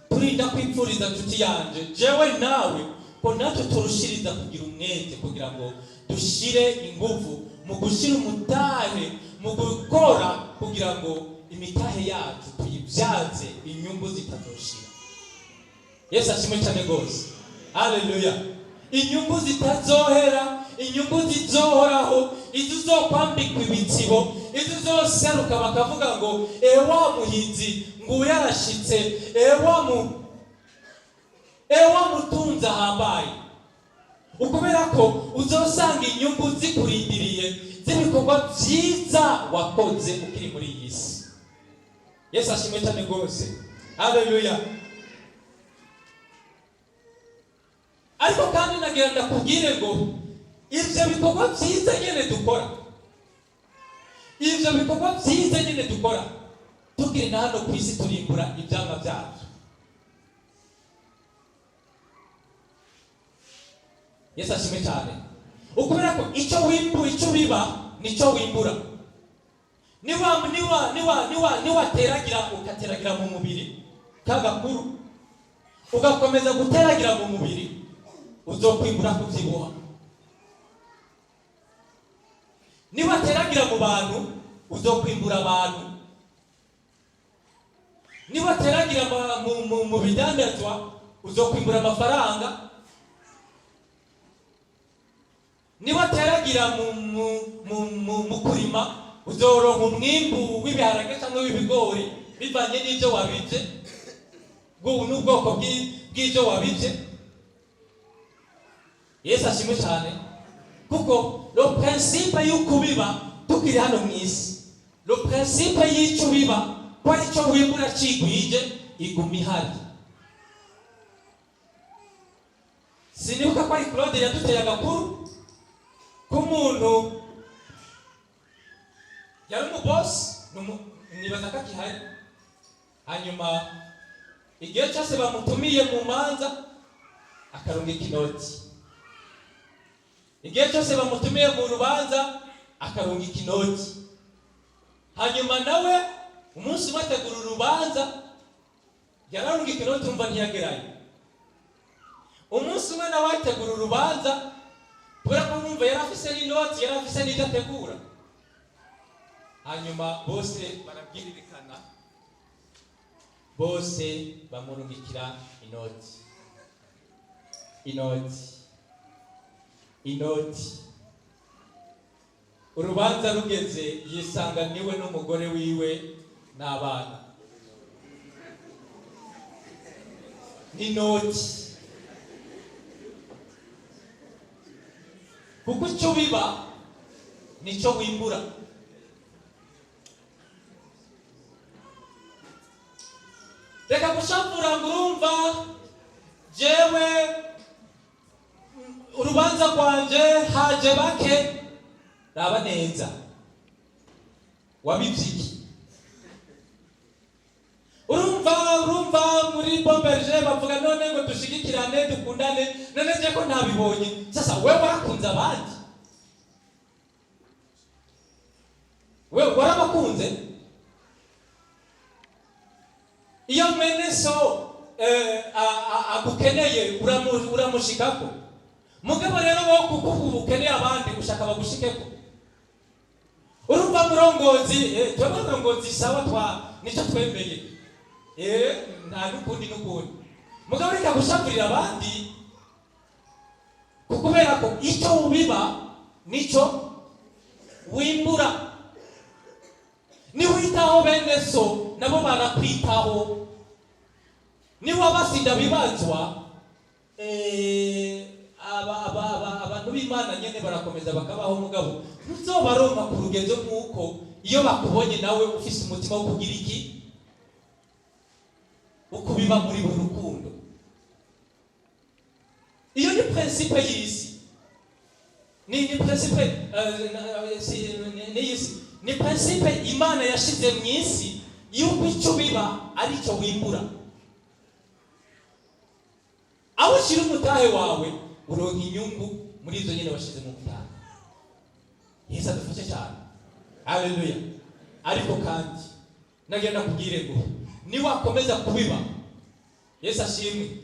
A: Turinda kwipfuriza nshuti yanje, jewe nawe, ko natwe turushiriza kugira umwete kugira ngo dushire ingufu mu gushira umutahe mu gukora, kugira ngo imitahe yacu tuyibyaze inyungu zitazoshira. Yesu ashimwe cyane rwose. Haleluya. Inyungu zitazohera, inyungu zizohoraho, izizokwambikwa ibitsibo, izizoseruka bakavuga ngo ewa muhizi nguyu yarashitse, ewa mutunzi ahambaye. Ukubera ko uzosanga inyungu zikurindiriye z'ibikorwa byiza wakoze ukiri muri iyi si. Yesu ashimwe cyane rwose. Haleluya. Ariko kandi nagira ndakubwire ngo ivyo bikorwa byiza nyene dukora, ivyo bikorwa byiza nyene dukora tukiri na hano ku isi, turimbura ivyamwa byabyo. Yesu ashimwe cyane. Ukubera ko icyo wimbura, icyo biba nicyo wimbura. Niwa niwa niwa niwa niwateragira ugateragira mu mubiri kagakuru, ugakomeza guteragira mu mubiri, uzokwimbura kuvyibuha. Niwateragira mu bantu, uzokwimbura abantu. Niwateragira mu bidandazwa, uzokwimbura amafaranga. Niwateragira mu kurima, uzoronka umwimbu w'ibiharage cyangwa w'ibigori bivanye n'ibyo wabivye, n'ubwoko bw'ibyo wabivye. Yesu ashimwe cyane. Kuko le principe y'ukubiba tukiri hano mu isi, le principe y'icyo ubiba ko ari cyo wimbura cigwije, iguma ihari. Sinibuka ko ari Claude yaduteye agakuru k'umuntu yari umubosi, nibaza ko akihari. Hanyuma igihe cyose bamutumiye mu manza akarungika inoti, igihe cyose bamutumiye mu rubanza akarungika inoti. Hanyuma nawe umunsi umwe ategura urubanza, yararungika inoti, umva ntiyagerayo. Umunsi umwe nawe ategura urubanza, kubera ko mwumva yari afise n'inoti, yari afise n'ibyo ategura. Hanyuma bose barabwiririkana, bose bamurungikira inoti, inoti, inoti. Urubanza rugeze, yisanga niwe n'umugore wiwe n'abana n'inoti. Kuko icyo biba nicyo wimbura. Gushavura ngo urumva jewe urubanza rwanje haje bake. Raba neza, wabivye iki? Urumva muri bomberge bavuga none ngo dushigikirane, dukundane, none je ko ntabibonye? Sasa wewe warakunze abandi? Wewe warabakunze? Iyo mwene so agukeneye uramushikako. Mugabo rero wowe kuko ubu ukeneye abandi, ushaka bagushikeko. Urumva murongozi, twebwe murongozi sawa, twa nicyo twemeye, nta n'ukundi n'ukundi. Mugabo reka gushavurira abandi, kubera ko icyo ubiba nicyo wimbura. Niwitaho bene so, nabo barakwitaho. Niwabasinda bibazwa, abantu b'Imana nyene barakomeza bakabaho, mugabo ntuzobaronka ku rugezo nk'uko iyo bakubonye nawe ufise umutima wo kugira iki, ukubiba muri buri rukundo. Iyo ni principe y'isi, ni principe ni y'isi, ni principe Imana yashize mu isi yuko icyo biba ari cyo wimbura. Aho ushyira umutahe wawe uronka inyungu muri izo nyine washize mu mutahe. Yesu adufashe cyane, haleluya. Ariko kandi nagenda kubwire ngo niwakomeza kubiba, Yesu ashimwe.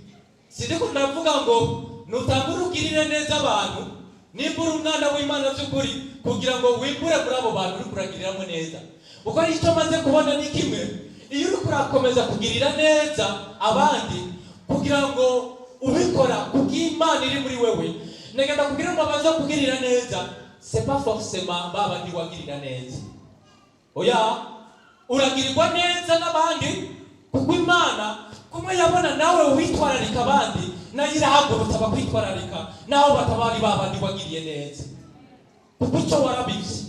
A: Sindiko ndavuga ngo nutangure ugirire neza abantu, nimba uri umwana w'Imana by'ukuri, kugira ngo wimbure muri abo bantu uri kuragiriramo neza. Kuko icyo maze kubona ni kimwe: iyo uri kurakomeza kugirira neza abandi kugira ngo ubikora kubw'Imana iri muri wewe, nagenda kugira ngo baze kugirira neza, c'est pas forcément ba bandi wagirira neza. Oya, uragirirwa neza n'abandi kuko Imana kumwe yabona nawe witwararika abandi, nayo irahagurutsa bakwitwararika naho batabari ba bandi wagiriye neza, kuko icyo warabivye,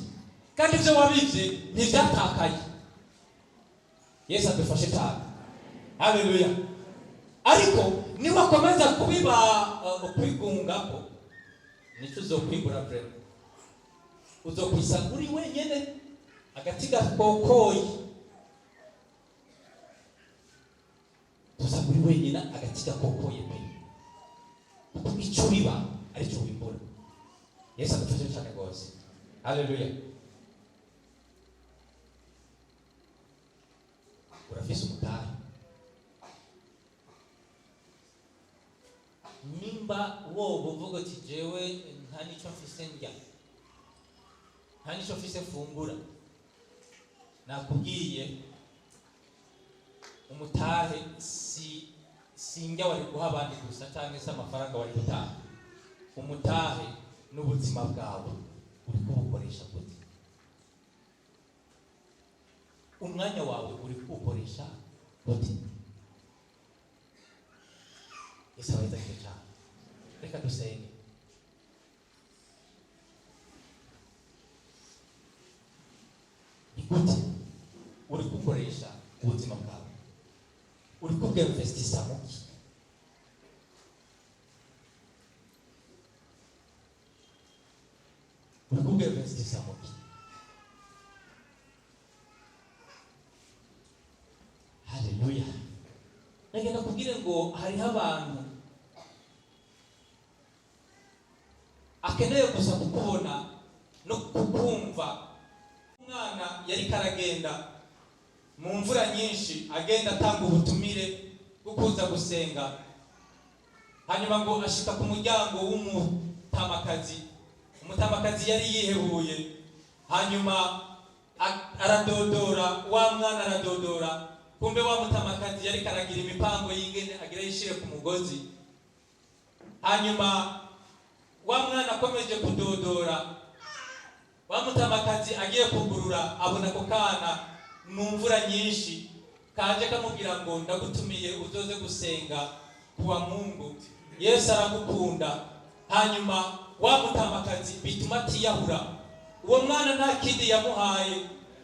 A: kandi ibyo wabivye ntibyatakaye. Yesu adufashe cyane, haleluya. Ariko niwakomeza kubiba ukwigungako, nicyo uzokwigura vraiment. Uzokwisanga uri wenyene, agati gakokoye. Uzosanga uri wenyine, agati gakokoye pe, kuko icyo biba aricyo wimbura. Yesu adufashe cyane rwose, haleluya. Urafise umutahe. Nimba woba uvuga uti jewe nta n'icyo mfise ndya, nta n'icyo mfise mfungura, nakubwiye umutahe si sinjya wari guha abandi gusa cyangwa se amafaranga wari gutanga. Umutahe n'ubuzima bwawe uri kubukoresha gute? Umwanya wawe uri kuwukoresha gute? Yesu abahezagire cyane. Reka dusenge. Ni gute uri gukoresha ubuzima bwawe? Uri kubwinvestisa muki? Uri kubwinvestisa muki? Haleluya. Nagenda kubwire ngo hariho abantu akeneye gusa kukubona no kukumva. Umwana yari karagenda mu mvura nyinshi, agenda atanga ubutumire bwo kuza gusenga, hanyuma ngo ashika ku muryango w'umutamakazi. Umutamakazi yari yihebuye, hanyuma aradodora, wa mwana aradodora. Kumbe wa mutamakazi yari karagira imipango y'ingene agira yishire ku mugozi. Hanyuma wa mwana akomeje kudodora, wa mutamakazi agiye kugurura, abona ako kana mu mvura nyinshi kaje kamubwira ngo ndagutumiye uzoze gusenga kuwa Mungu, Yesu aragukunda. Hanyuma wa mutamakazi bituma atiyahura. Uwo mwana nta kindi yamuhaye,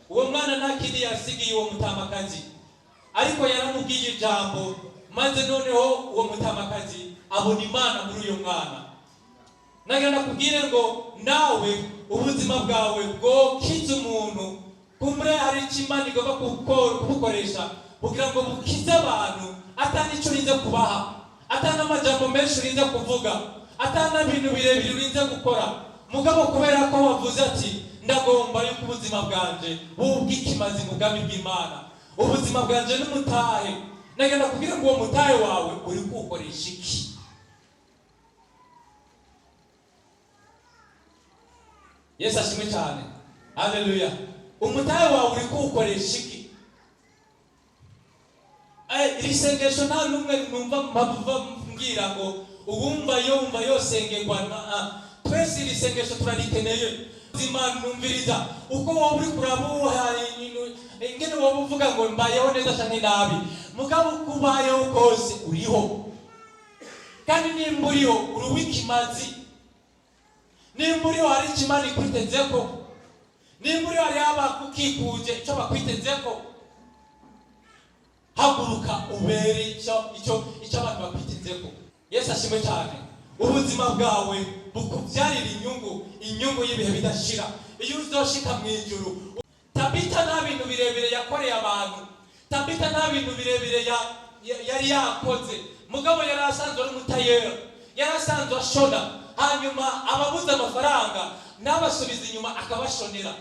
A: uwo mwana nta kindi yasigiye uwo mutamakazi, ariko yaramubwiye ijambo. Maze noneho uwo mutamakazi abona Imana muri uyu mwana. Nagira nakubwire ngo nawe ubuzima bwawe bwokiza umuntu. Kumure hari icyo Imana igomba kubukoresha kugira ngo bukize abantu, atani icyo urinze kubaha, atani amajambo menshi urinze kuvuga, atani ibintu birebire urinze gukora. Mugabo kubera ko wavuze ati: "Ndagomba yuko ubuzima bwanje bubw'ikimazi mu bwami bw'Imana, ubuzima bwanje n'umutahe." Nagenda kubwira ngo uwo mutahe wawe uri kuwukoresha iki? Yesu ashimwe cyane, haleluya. Umutahe wawe uri kuwukoresha iki? Iri sengesho nta n'umwe numva mpava mbwira ngo uwumva yumva yosengerwa twese iri sengesho turarikeneye. Zima numviriza, uko wowe uri kurabuha ingene wowe uvuga ngo mbayeho neza canke nabi, mugabo uko ubayeho kose uriho. Kandi nimba uriho, uri uw'ikimazi. Nimba uriho, hari icyo Imana ikwitezeko. Nimba uriho, hariho abakukikuje icyo bakwitezeko. Haguruka ubere icyo abantu bakwitezeko. Yesu ashimwe cyane. Ubuzima bwawe bukubyarira inyungu, inyungu y'ibihe bidashira iyo uzoshika mu ijuru. Tabita nta bintu birebire yakoreye abantu, Tabita nta bintu birebire yari yakoze, mugabo yari asanzwe ari umutayeri, yari asanzwe ashona. Hanyuma ababuze amafaranga n'abasubiza inyuma akabashonera.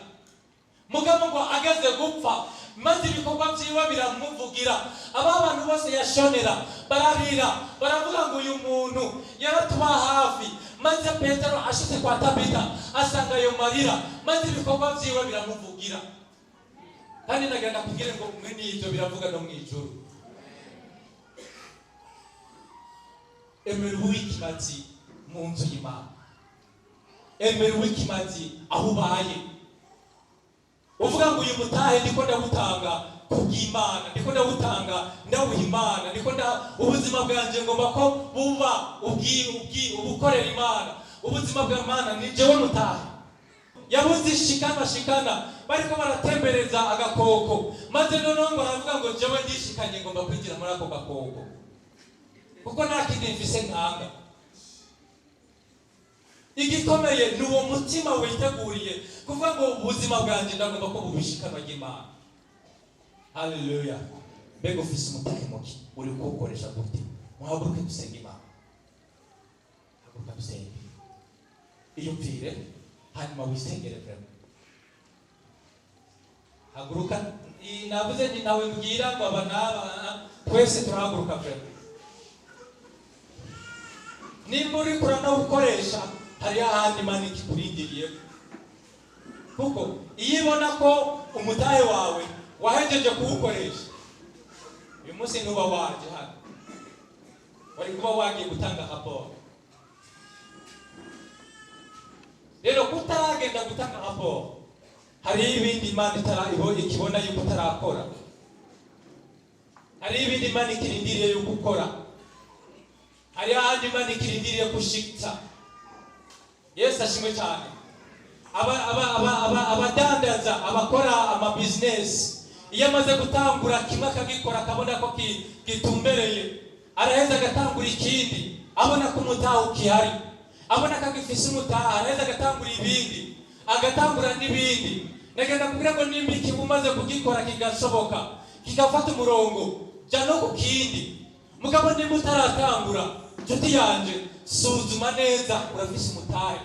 A: Mugabo ngo ageze gupfa, maze ibikorwa byiwe biramuvugira. Aba bantu bose yashonera bararira, baravuga ngo uyu muntu yaratuba hafi. Maze Petero ashitse kwa Tabita asanga ayo marira, maze ibikorwa byiwe biramuvugira. Kandi nagira ndakubwire ngo mwe n'ibyo biravuga no mu ijuru. Emera uw'ikimazi mu nzu y'Imana, emera uw'ikimazi aho ubaye, uvuga ngo uyu mutahe ndiko ndawutanga kubw'Imana, ndiko ndawutanga ndawuha Imana, ndiko nda ubuzima bwanje ngomba ko buba ubukorera Imana. Ubuzima bwa Imana ni jewe mutahe. Yabuze ishikana shikana bariko baratembereza agakoko, maze noneho ngo aravuga ngo jewe ndishikanye, ngomba kwinjira muri ako gakoko kuko nta kindi mfise ntanga. Igikomeye ni uwo mutima witeguriye kuvuga ngo ubuzima bwanjye ndagomba ko bubishikana ry'Imana. Haleluya. Mbega ufise umutahe muki? Uri kuwukoresha gute? Muhaguruke dusenge Imana. Haguruka dusenge. Iyumvire hanyuma wisengere vraiment. Haguruka. Navuze nti nawe mbwira ngo aba n'aba, twese turahaguruka vraiment. Nimba uri kuranawukoresha, hariho ahandi Imana ikikurindiriye, kuko iyo ibona ko umutahe wawe wahejeje kuwukoresha, uyu munsi ntuba waje hano, wari kuba wagiye gutanga raporo. Rero kutaragenda gutanga raporo, hariho ibindi Imana ikibona yuko utarakora, hariho ibindi Imana ikirindiriye yuko ukora, hariho ahandi Imana ikirindiriye gushitsa. Yesu ashimwe cyane. Abadandaza, abakora amabizinesi, iyo amaze gutangura kimwe akagikora akabona ko gitumbereye, araheza agatangura ikindi. Abona ko umutaha ukihari, abona ko agifise umutaha, araheza agatangura ibindi, agatangura n'ibindi. Nagenda kubwira ngo nimba ikintu umaze kugikora kigashoboka, kigafata umurongo, jya no ku kindi. Mugabo nimba utaratangura, nshuti yanje, suzuma neza. Urafise umutahe,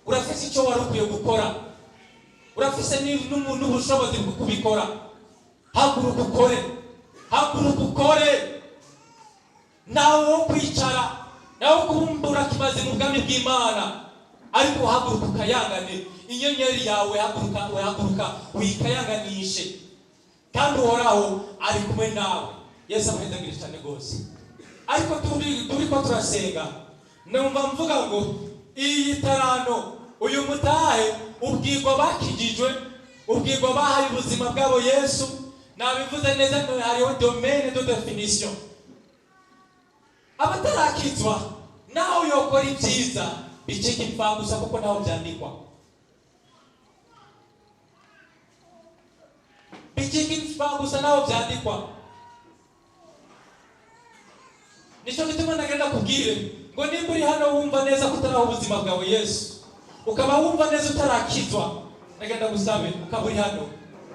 A: urafise icyo wari ukwiye gukora, urafise n'ubushobozi bwo kubikora. Haguruka ukore, haguruka ukore. Nawe wo kwicara, nawe kubumbura kimaze mu bwami bw'Imana, ariko haguruka ukayangane inyenyeri yawe. Haguruka, haguruka wikayanganishe, kandi Uhoraho ari kumwe nawe. Yesu amuhezagire cyane rwose. Ariko turi ko turasenga, numva mvuga ngo iyi tarano, uyu mutahe ubwirwa bakijijwe, ubwirwa bahaye ubuzima bwabo Yesu. Nabivuze neza ngo hariho domaine de définition. Abatarakizwa, naho yokora ibyiza bicika imfabusa, kuko naho byandikwa bicika imfabusa, naho byandikwa. Nicyo gituma nagenda kubwire ngo nimba uri hano wumva neza ko utaraha ubuzima bwawe Yesu, ukaba wumva neza utarakizwa, nagenda gusabe, ukaba uri hano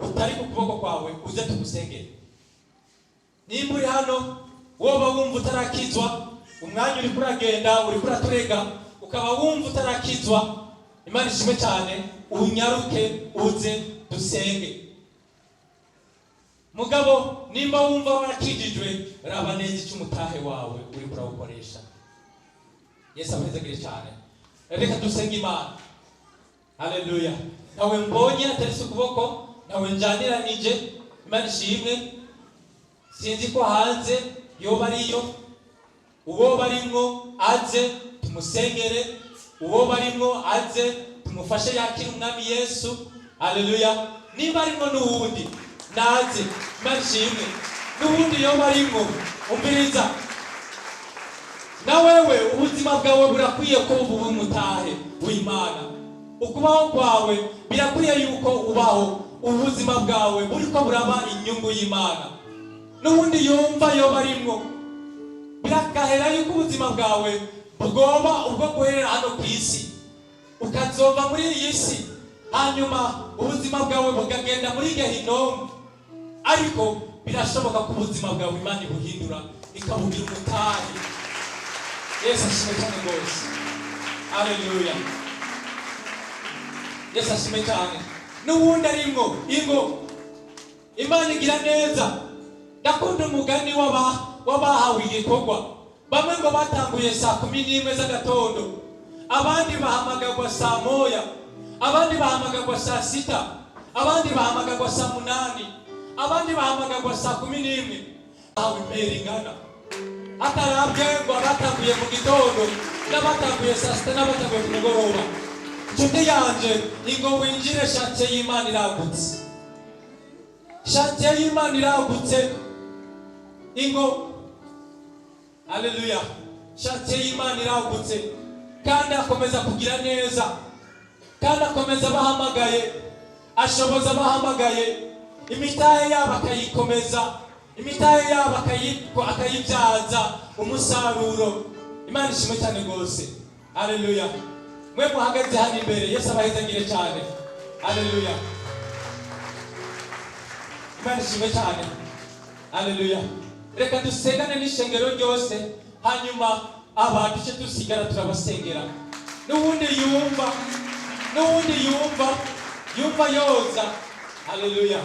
A: utari ku kuboko kwawe, uze tugusengere. Nimba uri hano woba wumva utarakizwa, umwanya uri kuragenda, uri kuraturega, ukaba wumva utarakizwa, Imana ishimwe cyane, unyaruke uze dusenge. Mugabo nimba wumva warakijijwe, raba neza icyo umutahe wawe uri kurawukoresha. Yesu abahezagire cyane. Reka dusenge Imana. Haleluya. Ntawe mbonye ataretse ukuboko, ntawe njaniranije. Imana ishimwe. Sinzi ko hanze yoba ariyo, uwo barimwo aze tumusengere, uwo barimwo aze tumufashe yakire Umwami Yesu. Haleluya. Niba arimwo n'uwundi naze. Imana ishimwe. N'uwundi yoba arimwo, umviriza, na wewe ubuzima bwawe burakwiye ko uba umutahe w'Imana. Ukubaho kwawe birakwiye yuko ubaho ubuzima bwawe buriko buraba inyungu y'Imana. N'ubundi yumva yoba arimwo, birakahera yuko ubuzima bwawe bwoba ubwo guherera hano ku isi, ukazova muri iyi si, hanyuma ubuzima bwawe bukagenda muri gehinomu. Ariko birashoboka ko ubuzima bwawe Imana ibuhindura ikabugira umutahe. Yesu ashimwe cyane rwose. Haleluya. Yesu ashimwe cyane. N'ubundi arimwo, ingo Imana igira neza. Ndakunda umugani w'abahawe igikorwa. Bamwe ngo batanguye saa 11 z'agatondo, abandi bahamagarwa saa 1, abandi bahamagarwa saa 6, abandi bahamagarwa saa 8, abandi bahamagarwa saa 11. Bahawe impera ingana, atarabwe ngo abatanguye mu gitondo n'abatanguye saa 6 n'abatanguye ku mugoroba. Inshuti yanje, ingo winjire, chantier y'Imana iragutse, chantier y'Imana iragutse. Ingo, haleluya, chantier y'Imana iragutse, kandi akomeza kugira neza, kandi akomeza abahamagaye, ashoboza abahamagaye, imitahe yabo akayikomeza, imitahe yabo akayibyaza umusaruro. Imana ishimwe cyane rwose. Haleluya. Mwe muhagaze hano imbere, Yesu abahezagire cyane. Haleluya. Imana ishimwe cyane. Haleluya. Reka dusengane n'ishengero ryose, hanyuma abantu duce dusigara turabasengera. N'ubundi yumva, n'ubundi yumva, yumva yoza. Haleluya.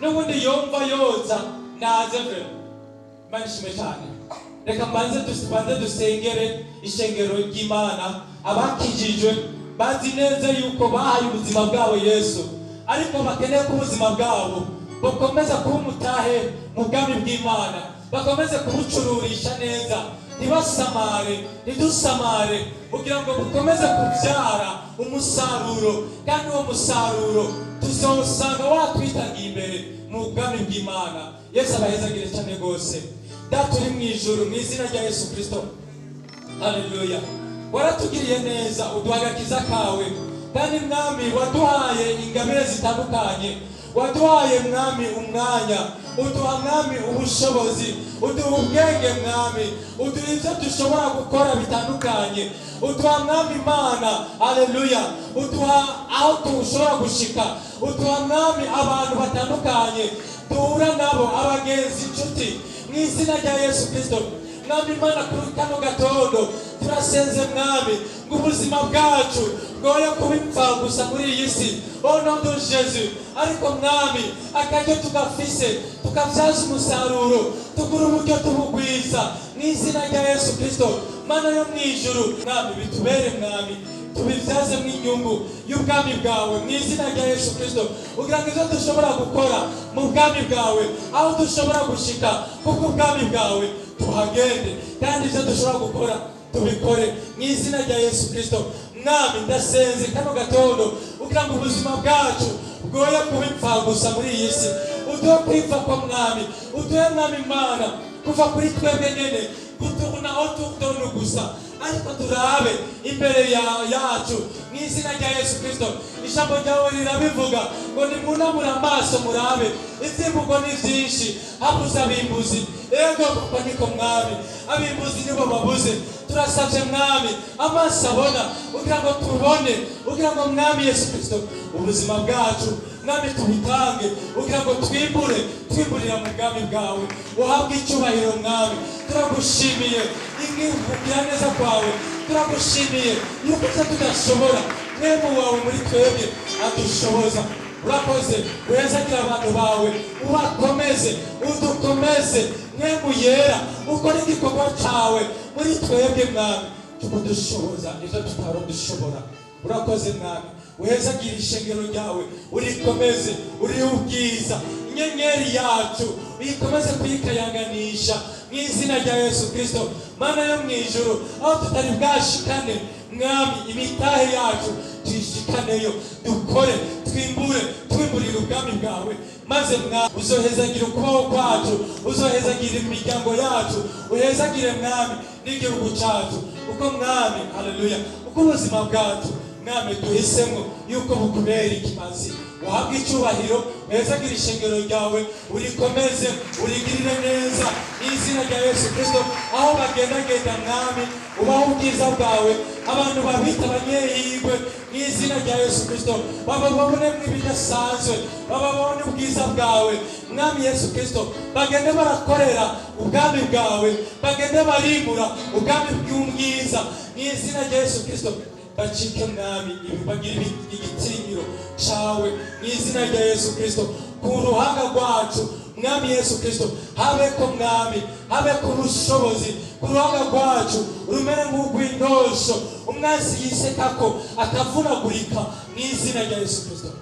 A: N'ubundi yumva yoza, naze vre. Imana ishimwe cyane. Reka mbanze dusengere ishengero ry'Imana. Abakijijwe bazi neza yuko bahaye ubuzima bwabo Yesu, ariko bakeneye ko ubuzima bwabo bukomeza kuba umutahe mu bwami bw'Imana, bakomeze kubucururisha neza, ntibasamare, ntidusamare, kugira ngo bukomeze kubyara umusaruro, kandi uwo musaruro tuzosanga watwitangiye imbere mu bwami bw'Imana. Yesu abahezagire cyane rwose. Data uri mu ijuru, mu izina rya Yesu Kristo, haleluya, waratugiriye neza, uduha agakiza kawe, kandi Mwami waduhaye ingabire zitandukanye, waduhaye Mwami umwanya, uduha Mwami ubushobozi, uduha ubwenge Mwami, uduha ibyo dushobora gukora bitandukanye, uduha Mwami Imana, haleluya, uduha aho dushobora gushika, uduha Mwami abantu batandukanye duhura nabo, abagenzi, inshuti, mu izina rya Yesu Kristo. Mwami Imana, kuri kano gatondo turasenze Mwami ngo ubuzima bwacu bwoye kuba imfabusa muri iyi si, au nom de Jésus. Ariko Mwami, akaryo tugafise tukabyaza umusaruro, tugura uburyo tubugwiza mu izina rya Yesu Kristo. Mana yo mu ijuru, Mwami bitubere, Mwami tubibyazemo inyungu y'ubwami bwawe mu izina rya Yesu Kristo, kugira ngo ibyo dushobora gukora mu bwami bwawe, aho dushobora gushika kuko ubwami bwawe tuhagende, kandi ibyo dushobora gukora tubikore mu izina rya Yesu Kristo. Mwami ndasenze kano gatondo kugira ngo ubuzima bwacu bwoye kuba imfabusa muri iyi si, uduhe kwipfa kwa Mwami, uduhe Mwami Imana kuva kuri twebwe nyene gutourna autour de nous gusa, Ariko turabe imbere yacu mu izina rya Yesu Kirisito. Ijambo ryawe rirabivuga ngo nimunamure amaso murabe, ivyimburwa ni vyinshi, habuze abimbuzi. Ego papa, niko Mwami, abimbuzi nibo babuze. Turasavye Mwami amaso abona, kugira ngo tubone, kugira ngo, Mwami Yesu Kirisito, ubuzima bwacu, Mwami, tubutange kugira ngo twimbure, twimburira mu bwami bwawe. Uhabwe icyubahiro, Mwami. Turagushimiye kugira neza kwawe, turagushimiye yuko twe tudashobora, mwemu wawe muri twebwe adushoboza. Urakoze. Wezagire abantu bawe, ubakomeze, udukomeze. Mwemu Yera, ukore igikorwa cyawe muri twebwe, Mwami, tukudushoboza ibyo tutari dushobora. Urakoze, Mwami. Uhezagire ishengero ryawe, urikomeze, urihe ubwiza. Inyenyeri yacu uyikomeze kuyikayanganisha mu izina rya Yesu Kirisito. Mana yo mu ijuru, aho tutari bwashikane, Mwami, imitahe yacu tuyishikaneyo, dukore, twimbure, twimburire ubwami bwawe. Maze, Mwami, uzohezagira ukubaho kwacu, uzohezagira imiryango yacu, uhezagire, Mwami, n'igihugu cyacu. Uko, Mwami, haleluya, uko ubuzima bwacu, Mwami, duhisemo yuko bukubera ikimazi. Uhabwe icyubahiro, wezagire ishengero ryawe, urikomeze, urigirire neza mu izina rya Yesu Kirisito. Aho bagendagenda, Mwami, ubaho ubwiza bwawe, abantu babita abanyehirwe mu izina rya Yesu Kirisito. Baba babonemo ibidasanzwe, baba babone ubwiza bwawe, Mwami Yesu Kirisito. Bagende barakorera ubwami bwawe, bagende barimura ubwami bw'ubwiza mu izina rya Yesu Kirisito. Bacike, Mwami, bagire igitinyiro cawe mu izina rya Yesu Kirisito. Ku ruhanga rwacu, Mwami Yesu Kirisito, habeko, Mwami, habeko ubushobozi. Ku ruhanga rwacu rumere nk'urw'indosho, umwansi yisekako akavunagurika mu izina rya Yesu Kirisito.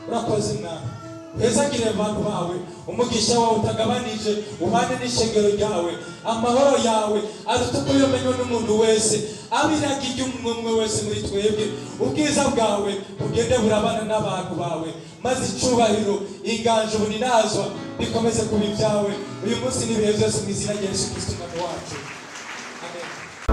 A: Urakoze, Mwami. Uhezagire abantu bawe, umugisha wawe utagabanije ubane n'ishengero ryawe. Amahoro yawe aruta uko yomenywa n'umuntu wese, abiraga umwe umwe wese muri twebwe. Ubwiza bwawe bugende burabana n'abantu bawe, maze icyubahiro, inganjo, ubuninazwa bikomeze kuba ibyawe uyu munsi n'ibihe byose, mu izina rya Yesu Kristo Umwami wacu, amen.